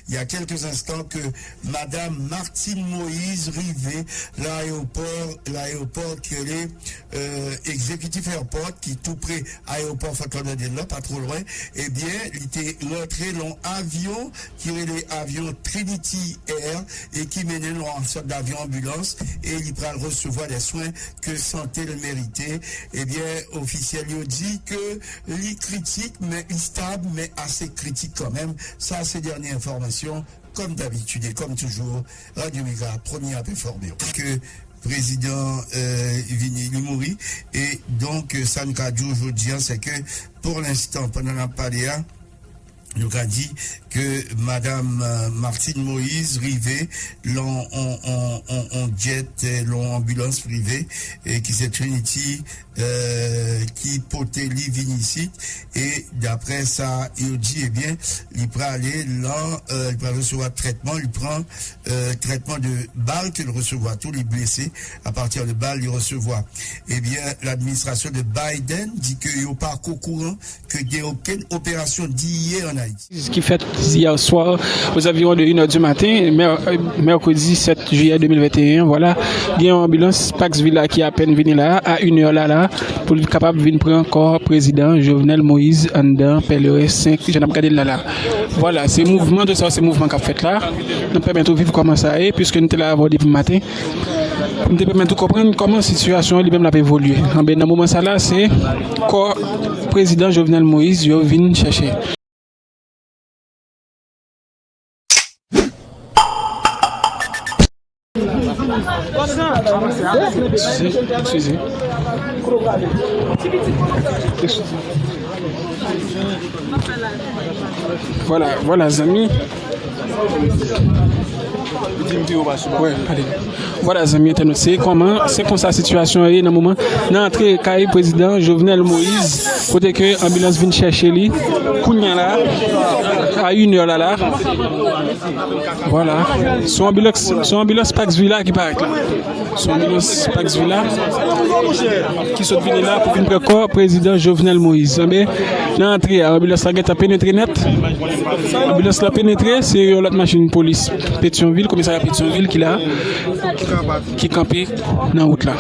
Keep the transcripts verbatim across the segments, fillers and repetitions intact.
Il y a quelques instants que Madame Martine Moïse rive lan ayewopò, lan ayewopò ki rele, euh, Executive Airport, ki tou pre ayewopò Fort Lauderdale la, pa two lwen, ebyen, li te rantre lan avyon ki rele avyon Trinity Air e ki mennen l lan sòt davyon anbilans e li pral resevwa de swen ke sante l merite. Ebyen, ofisyèl yo di ke li kritik, men li stab, men ase kritik kanmenm. Sa se dènye enfòmasyon, kòm dabitid e kòm toujou, Radyo Mega, premye ap enfòme w. Ke prezidan, euh, vini, li mouri. E donk, sa n ka di w jodi a, se ke, pou lenstan, pandan n ap pale a, nou ka di ke madam, euh, Martine Moïse rive lan on, on, on, on jet, euh, lan on anbilans prive, e ki se Trinity, euh, ki pote li vin isit. E daprè sa yo di, ebyen, li prale lan, euh, li pral resevwa trètman, li pran, euh, trètman de bal ke l resevwa tou, li blese apati de bal li resevwa. Ebyen, ladministrasyon de Biden di ke yo pa ko kouran ke gen okenn operasyon D E A ann Ayiti. Ki fèt yè swa, aux environs de une heure du matin, mè-, euh, mèkredi sèt jiyè de mil venteyen, vwala, gen yon anbilans Pax Villa ki apèn vini la, a inè la la, pou l kapab vin pran kò prezidan Jovenel Moïse anndan pèleren senk, jan n ap gade l la la. Vwala, se mouvman, tout sa se mouvman k ap fèt la. N ap pèmèt ou viv kòman sa ye, piske nou te la avè w depi maten. Pou n te pèmèt ou konprann kòman sitiyasyon an li menm l ap evolye. Anben, nan moman sa la, se kò prezidan Jovenel Moïse yo vin chèche. Eskize, eskize. Eskize. Vwala, vwala, zanmi. Wè, pale. Vwala, zanmi entènot, se kòman, se konsa sitiyasyon an ye nan moman, nan antre kay prezidan Jovenel Moïse, kote ke anbilans vin chèche li, kounye a la, a inè la la. Vwala. Se yon anbilans, se yon anbilans Pax Villa ki parèt la. Se yon anbilans Pax Villa ki sot vini la pou vin pran kò prezidan Jovenel Moïse. Anben, nan antre a, anbilans la gentan penetre nèt. Anbilans la penetre, se yon lòt machin polis Petyonvil, komisarya Petyonvil ki la, ki kanpe nan wout la.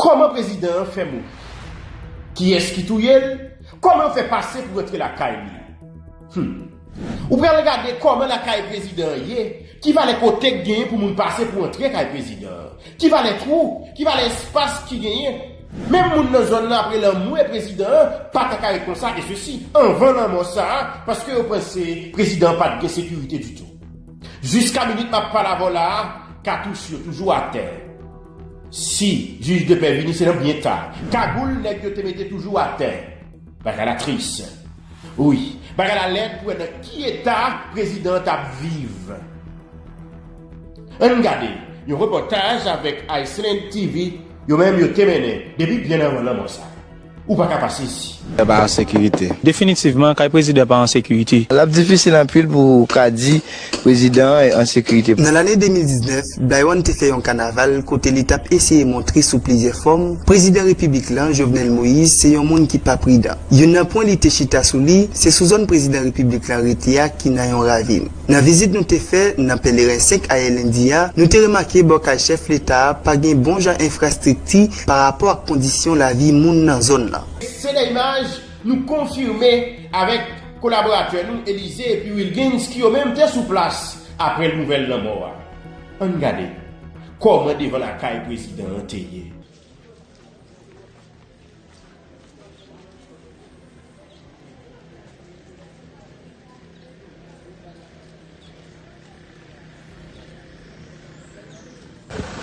Kòman prezidan an fè mouri? Kiyès ki touye l? Kòman yo fè pase pou rantre lakay li? Hmm. Ou pral gade kòman lakay prezidan an ye, ki valè kote k genyen pou moun pase pou antre kay prezidan an, ki valè twou, ki valè espas ki genyen. Menm moun nan zòn nan, apre lanmò prezidan an, pa ta ka ret konsa, e sesi anvan lanmò sa a, paske yo panse prezidan an pa t gen sekirite ditou. Jiska minit m ap pale avè w la a, katouch yo toujou atè. Si jij de pè vini, se nan byen ta. Kagoul nèg yo te mete toujou atè. Bagay la tris. Wi, bagay la lèd pou wè nan ki eta prezidan an t ap viv. Ann gade yon repòtaj avèk Iceland T V, yo menm yo te mennen depi byen anvan lanmò sa. Ou pa ka pase isi. Kay pa an sekirite. Definitivman, kay prezidan pa an sekirite. L ap difisil anpil pou w ka di prezidan an an sekirite. Nan lane de mil diznèf, Byron te fè yon kanaval kote li t ap eseye montre sou plizyè fòm, prezidan repiblik lan, Jovenel Moïse, se yon moun ki pa pridan. Youn nan pwen li te chita sou li, se sou zòn prezidan repiblik lan rete a ki nan yon ravin. Nan vizit nou te fè nan pèleren senk Ayèlendi a, nou te remake bò kay chèf leta a pa gen bon jan enfrastrikti pa rapò ak kondisyon lavi moun nan zòn nan. Se de imaj nou konfime avèk kolaboratè nou Elize epi Wilgens ki yo menm te sou plas apre nouvèl lanmò a. Ann gade kòman devan lakay prezidan an te ye.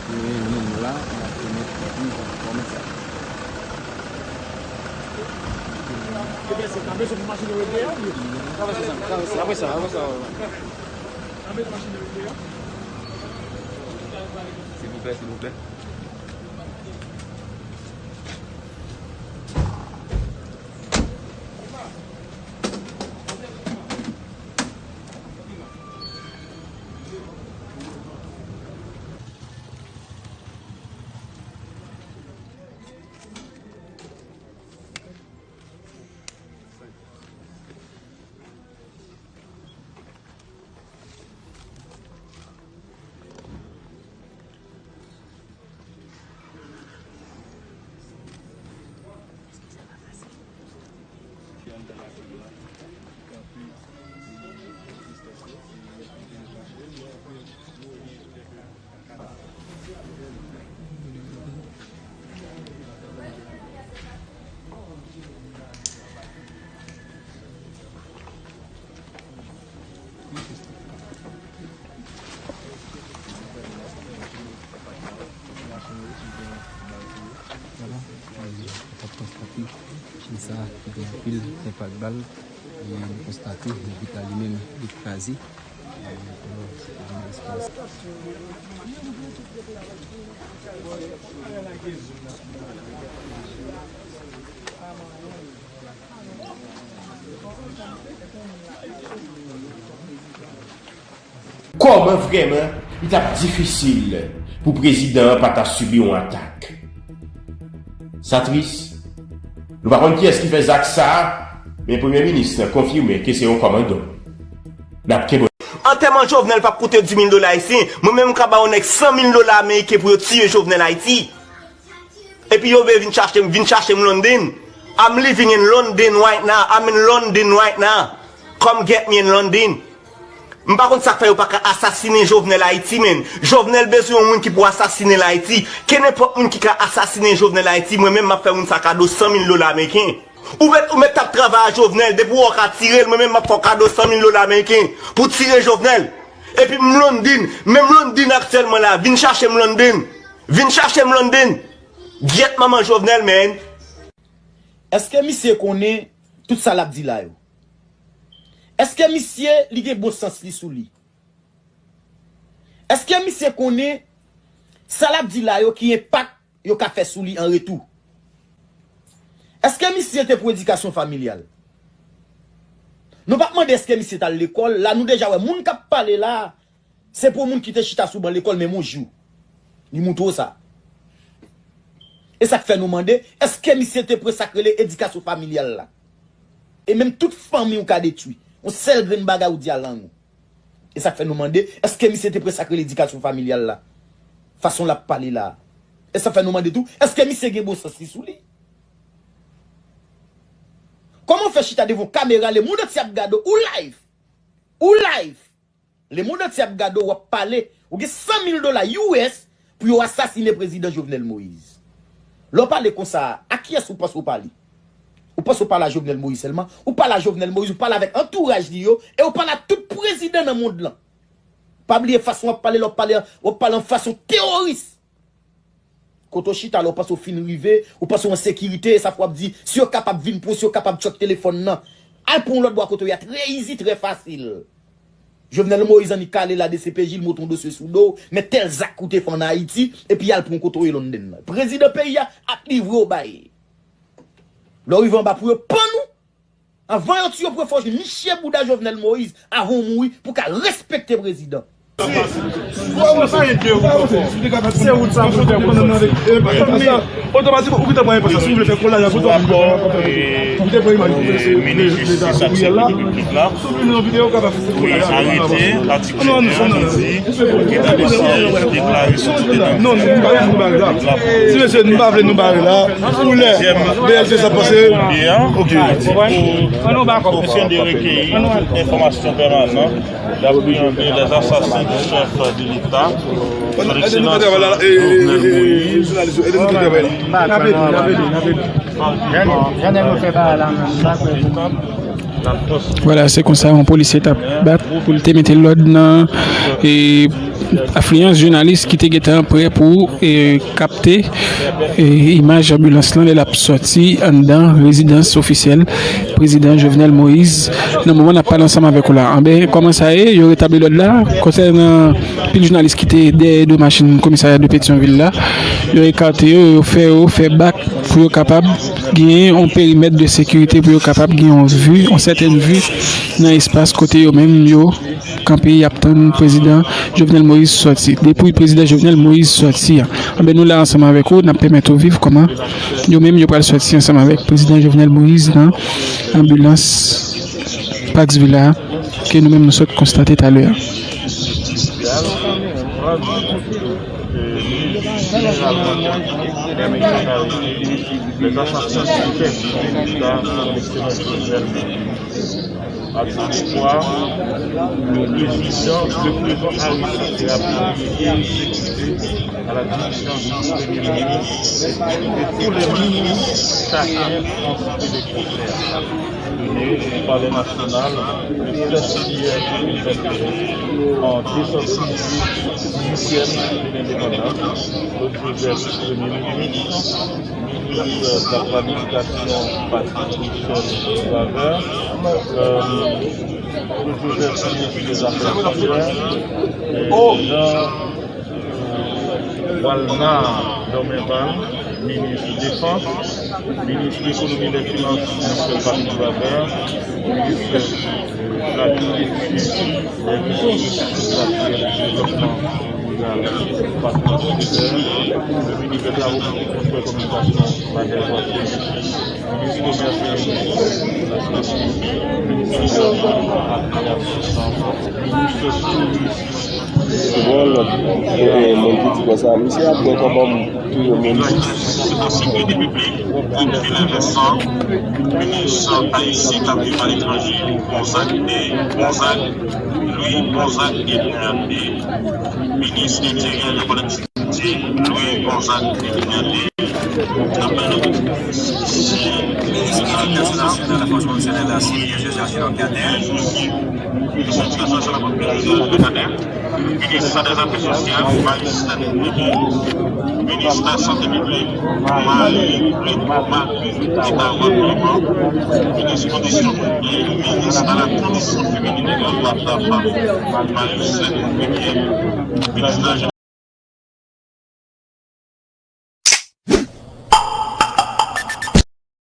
Gen moun la, n ap pèmèt li viv kòman sa. Silvouplè, silvouplè. Sa, gen anpil enpak bal, e nou konstate vital li menm, li kraze. E, alò, se pa yon espas. Kòman vrèman li t ap difisil pou prezidan an pa ta sibi yon atak? Sa tris. Nou pa konn kiyès ki fè zak sa a, men premye minis lan konfime ke se yon kòmandan. N ap kenbe. Antèman Jovenel p ap koute dis mil dola ayisyen. Mwen menm, m ka ba yon nèg san mil dola ameriken pou yo tiye Jovenel Ayiti. Epi yo vle vin chache m, vin chache m London. I'm living in London right now. I'm in London right now. Come get me in London. M pa konn sa k fè yo pa ka asasinen Jovenel Ayiti, men. Jovenel bezwen yon moun ki pou asasinen l Ayiti. Kenenpòt moun ki ka asasinen Jovenel Ayiti, mwen menm m ap fè moun sa kado san mil dola ameriken. Ou mèt, ou mèt t ap travay a Jovenel, depi w wè w ka tire l, mwen menm m ap fè w kado san mil dola ameriken pou tire Jovenel. Epi m London, menm London aktyèlman la, vin chache m London. Vin chache m London. Gyèt manman Jovenel, man. Èske misye konnen tout sa l ap di la yo? Èske misye, li gen bon sans li sou li? Èske misye konnen sa l ap di la yo ki enpak yo ka fè sou li an retou? Èske misye te pou edikasyon familyal? Nou p ap mande èske misye t al lekòl, la nou deja wè moun k ap pale la, se pou moun ki te chita sou ban lekòl menm yon jou. Li montre w sa. E sa k fè nou mande, èske misye te pran sa k rele edikasyon familyal la? E menm tout fanmi w ka detwi. Yon sèl grenn bagay ou di a lang ou. E sa k fè nou mande, èske misye te pran sa k rele edikasyon familyal la? Fason l ap pale la. E sa k fè nou mande tou, èske misye gen bon sans li sou li? Kòman w fè chita devan yon kamera, lemonn antye ap gade w, ou live? Ou live? Lemonn antye ap gade w, w ap pale. Ou gen san mil dola U S pou yo asasinen prezidan Jovenel Moïse. Lè w pale konsa, a kiyès ou panse w pale? Ou panse w pale a Jovenel Moïse sèlman? Ou pale a Jovenel Moïse, ou pale avèk antouraj li yo, e ou pale a tout prezidan nan mond lan. Pa bliye fason w ap pale, lè w ap pale, w ap pale an fason teworis. Kote w chita la, w panse w fin rive, w panse w an sekirite, e sa fè w ap di, si yo kapab vin pran w, si yo kapab tchòk telefòn nan. Al pran w lòt bò kote w ye a, trè izi, trè fasil. Jovenel Moïse annik ale la D C P J, l monte yon dosye sou do w, men tèl zak ou te fè ann Ayiti, epi y al pran w kote w ye London nan. Prezidan peyi a ap livre w bay. Lè w rive anba pou yo pann ou, anvan yo tiye w pou yo fè w niche bouda Jovenel Moïse, avan w mouri, pou w ka respekte prezidan. Otomatik ou gentan pran enpas la, si w vle fè kolaj avè w, ou gentan pran imaj. Minis jistis ak sekirite piblik la, wi, arete atik vennde a ki di, ki ta deside deklare sòti de nan. Non, nou pa vle nou bare la. Ti mesye, nou pa vle nou bare la. Pou lè B L T sa pase. Ok. Afin de recueillir toute information permanente, d'appréhender les assassins du chef de l'État, son excellence Jovenel Moïse. Vwala, se konsa yon polisye t ap bat pou l te mete lòd nan, e, afliyans jounalis ki te gentan prè pou, e, kapte, e, imaj anbilans lan lè l ap sòti anndan rezidans ofisyèl prezidan Jovenel Moïse. Nan moman n ap pale ansanm avèk ou la, anben, kòman sa ye? Yo retabli lòd la. Konsènan pil jounalis ki te dèyè do machin komisarya de Petyonvil la, yo ekate yo, yo fè yo fè bak pou yo kapab genyen yon perimèt de sekirite, pou yo kapab gen yon vi, yon sètèn vi nan espas kote yo menm yo kanpe, y ap tann prezidan Jovenel Moïse sòti. Depi prezidan Jovenel Moïse sòti a, anben, nou la ansanm avèk ou, n ap pèmèt ou viv kòman yo menm yo pral sòti ansanm avèk prezidan Jovenel Moïse nan anbilans Pax Villa ke nou menm nou sot konstate talè a. Les assassins du chef de l'État, son excellence Jovenel Moïse. À cette fois, le président, le président Harris sera privilégié, exécuté à la diligence du Premier ministre et tous les ministres, chacun en cité de concert. Palè Nasyonal le sèt jiyè de mil venteyen, an de san dizuit, uityèm jounen lendepandans, Claude Joseph, premye minis, minis de la planifikasyon, Patrick Michel Boisvert, euh, Claude Joseph, minis de zafè etranjè, e Jean Walnar Dormenval, minis defans, minis lekonomi e finans, Michel Patrick Boisvert, minis de la Jeunesse, des Ressources et du Devlopman Riral, Patrick Césaire, minis de Travo Piblik, Transpò e Kominikasyon, Nadège Watson, minis komès e endistri, minis de Transpò, minis de Tourizm, Bon, lòt, e, moun ki di konsa, misye ap gen kòbòm touye moun. Sekirite piblik, Wilfilè Vincent, minis ayisyen k ap viv aletranje, Gonzague de, Gonzague, Louis Gonzague Edmond de, minis enteryè e kolektivite, Louis Gonzague Edmond de, Minis Edikasyon Nasyonal, Fòs Pwofesyonèl, Sirye Joseph Junior Cadet. Minis Edikasyon Nasyonal, Fòs Pwofesyonèl, Joseph Cadet. Minis Dèzafè Sosyal, Marie Stène Primier. Minis Lasante Piblik, Marie Clément, Marie Clément. Minis Kondisyon, Minis a la Kondisyon Feminin e Lòt, Marie Stène Primier. Minis